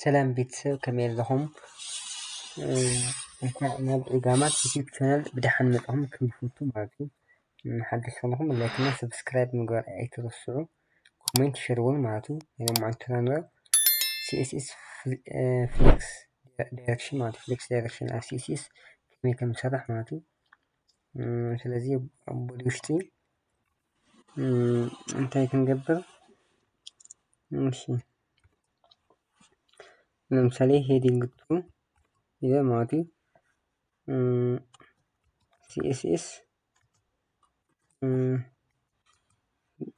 ሰላም ቤተሰብ፣ ከመይ ኣለኹም? እንኳዕ ናብ ዒጋማት ዩቲዩብ ቻናል ብደሓን መጻኹም ክብል ይፈቱ ማለት እዩ። ሓደሽ ዝኾንኹም ላይክ እና ሰብስክራይብ ምግባር ኣይትረስዑ። ኮሜንት ሸር እውን ማለት እዩ። ናይ ሎማዓንቲ ቱቶሪያል CSS ፍሌክስ ዳይሬክሽን ማለት ፍሌክስ ዳይሬክሽን ኣብ CSS ከመይ ከምሰራሕ ማለት እዩ። ስለዚ ኣብ ቦዲ ውሽጢ እንታይ ክንገብር? እሺ፣ ለምሳሌ ሄዲንግ ቱ ኢለ ማለት እዩ። CSS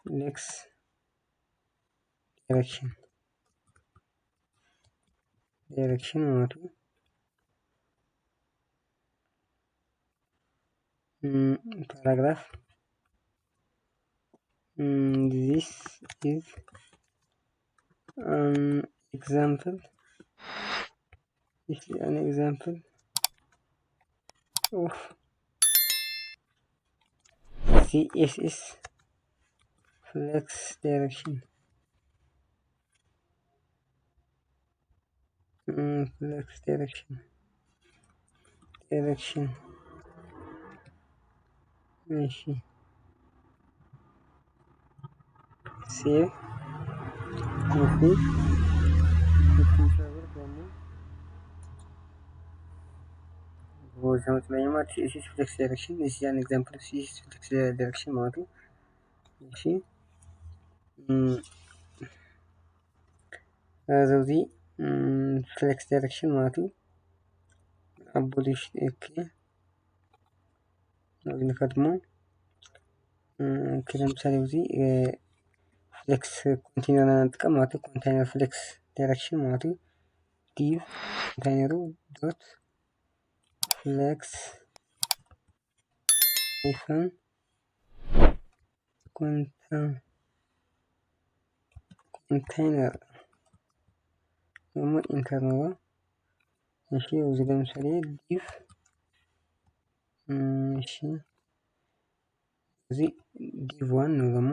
ፍሌክስ ዳይሬክሽን ዳይሬክሽን ማለት እዩ። ፓራግራፍ this is an example this is an example of CSS ፍሌክስ ዳይሬክሽን ፍሌክስ ዳይሬክሽን ዳይሬክሽን እሺ፣ ሴቭ። እሺ፣ እሺ፣ ሰብር ደግሞ ወደ መጥለኛ ማለት CSS ፍሌክስ ዳይሬክሽን። This is an example of CSS ፍሌክስ ዳይሬክሽን ማለት ነው። እሺ፣ እዚ ፍሌክስ ዳይሬክሽን ማለት እዩ። ኣብ ቦዲ ውሽጢ ኦኬ፣ ኣብዚ ንኸድሞ ለምሳሌ እዚ ፍሌክስ ኮንቴነር ንጥቀም ማለት እዩ። ኮንቴነር ፍሌክስ ዳይሬክሽን ማለት እዩ። ዲቭ ኮንቴነሩ ዶት ፍሌክስ ሃይፈን ኮንቴነር ደግሞ ኢንተር ንብሎ። እሺ፣ እዚ ለምሳሌ ዲቭ እሺ፣ እዚ ዲቭ ዋን ንብሎ እሞ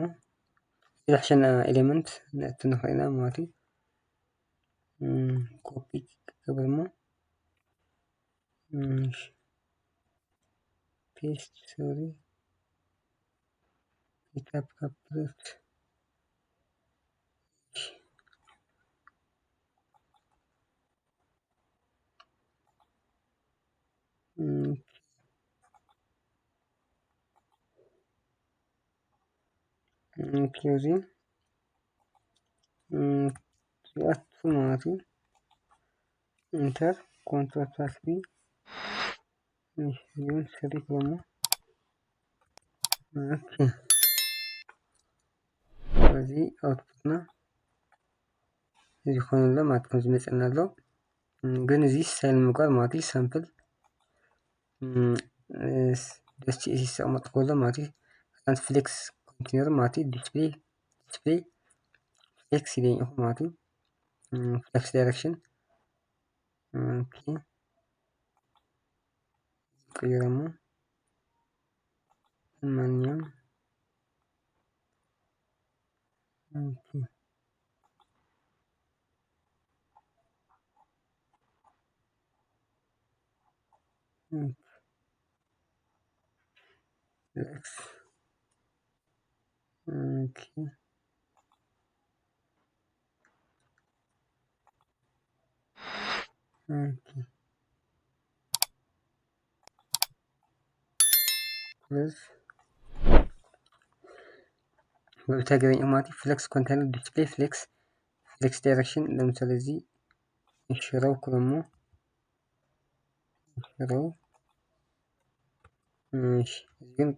ዝሕሸና ኤሌመንት ነእቱ ንኽእል ኢና ማለት እዩ። ኮፒ ክገብር እሞ እሺ፣ ፔስት ሶሪ ፒክኣፕ ካፕ ሌፍት ኦኬ፣ እዚ ክልኣቱ ማለት እዩ። ኢንተር ኮንትሮል ፕላስ ቢ ይሁን ስሪ ክብሎ። ኦኬ፣ እዚ ኣውትፑትና እዚ ኮይኑ ኣሎ ማለት ከም ዝመፀና ኣሎ። ግን እዚ ስታይል ንምግባር ማለት እዩ ሳምፕል ዶት ሲኤስኤስ ዘቐመጥኩ ኣሎ ማለት እዩ። ከዛን ፍሌክስ ኮንቴነር ማለት እዩ። ዲስፕሌይ ዲስፕሌይ ፍሌክስ ኢለ ኢኹ ማለት እዩ። ፍሌክስ ዳይሬክሽን ኦኬ፣ ቀይረሞ ማንኛውም ኦኬ። ኦኬ። ኦኬ። ፕለስ ብብታይ ገበኝ ማለት ፍሌክስ ኮንቴነር ዲስፕሌይ ፍሌክስ ፍሌክስ ዳይሬክሽን ለምሳሌ እዚ ሽረው ክለሞ ሽረው እሺ፣ ግን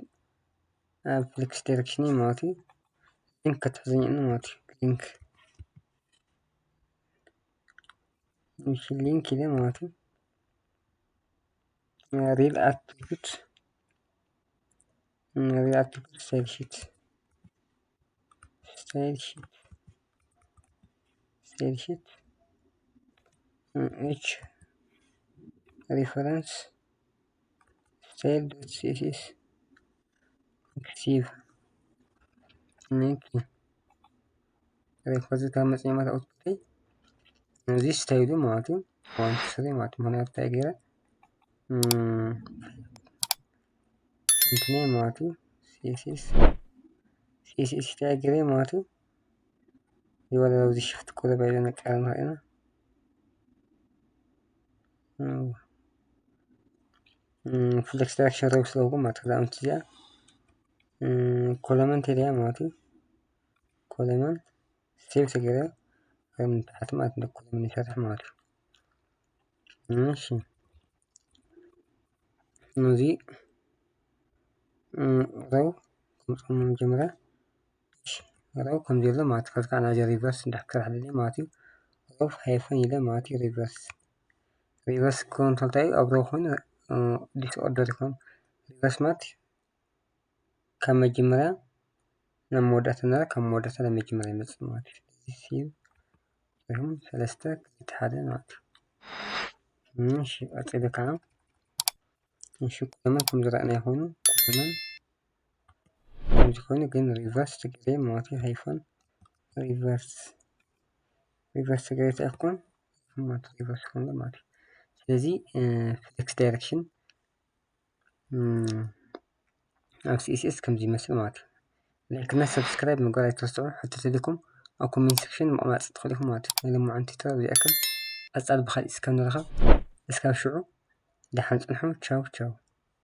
ኣብ ፍሌክስ ዳይሬክሽን ማለት እዩ። ሊንክ ክትሕዘኝ ማለት እዩ። ሊንክ እሺ፣ ሊንክ ኢለ ማለት እዩ። ሪል ኣትሪቢዩት ሪል ኣትሪቢዩት ስታይል ሺት ስታይል ሺት ስታይል ሺት ኤች ሪፈረንስ ስታይል ዶት ሲኤስኤስ ሴቭ ኦኬ። ሪፖዚት ካብ መፅኛ ማለት ኣውትፑተይ እዚ ስታይሉ ማለት እዩ። ዋን ቱ ስሪ ማለት እዩ። ምክንያቱ እንታይ ገይረ እንትናይ ማለት እዩ። ሲኤስኤስ ሲኤስኤስ እንታይ ገይረ ማለት እዩ። ይወለ ኣብዚ ሽፍት ኮለ ባይለ ነቀረ ንኽእል ኢና ፍሌክስ ዳይሬክሽን ረብ ስለውኩም ማለት ክዳምት እዚኣ ኮለመን ቴሪያ ማለት እዩ። ኮለመን ሴቭ ተገይረ ከም ታሕቲ ማለት እንደ ኮለመን ይሰርሕ ማለት እዩ። እሺ ነዚ ረው ከምፅኦም መጀመርያ ረው ከም ዘሎ ማለት ከልካ ናዚ ሪቨርስ እንዳክራሕ ደሊ ማለት እዩ። ረው ሃይፈን ኢለ ማለት እዩ። ሪቨርስ ሪቨርስ ኮንትሮል ታይ ኣብ ረው ኮይኑ ዲስኦርደር ይኮን ሪቨርስ ማለት ካብ መጀመርያ ናብ መወዳእታ ነበረ ካብ መወዳእታ ናብ መጀመርያ ይመፅእ ማለት እዩ። ስለዚ ሴቭ ይኹን ሰለስተ ክልተ ሓደ ማለት እዩ። እሺ ቀፂሉ ከዓ እሺ ኮለመን ከም ዝረኣና ይኾኑ ኮለመን ከምዚ ኮይኑ ግን ሪቨርስ ትግሬ ማለት እዩ። ሃይፎን ሪቨርስ ሪቨርስ ትግሬ ተይኮን ማለት ሪቨርስ ኮን ማለት እዩ። ስለዚ ፍሌክስ ዳይሬክሽን ኣብ ሲኤስኤስ ከምዚ ይመስል ማለት እዩ። ላይክ እና ሰብስክራይብ ምግባር ኣይትረስዑ። ሕቶ ተሊኩም ኣብ ኮሜንት ሴክሽን ምቕማጥ ትኽእሉ ኢኹም ማለት እዩ። ናይ ሎማዓንቲ ቱቶሪያል እዚኣ ከም ቀጻሊ ብኻሊእ እስከ ንራኸብ እስካብ ሽዑ ደሓን ጽንሑ። ቻው ቻው።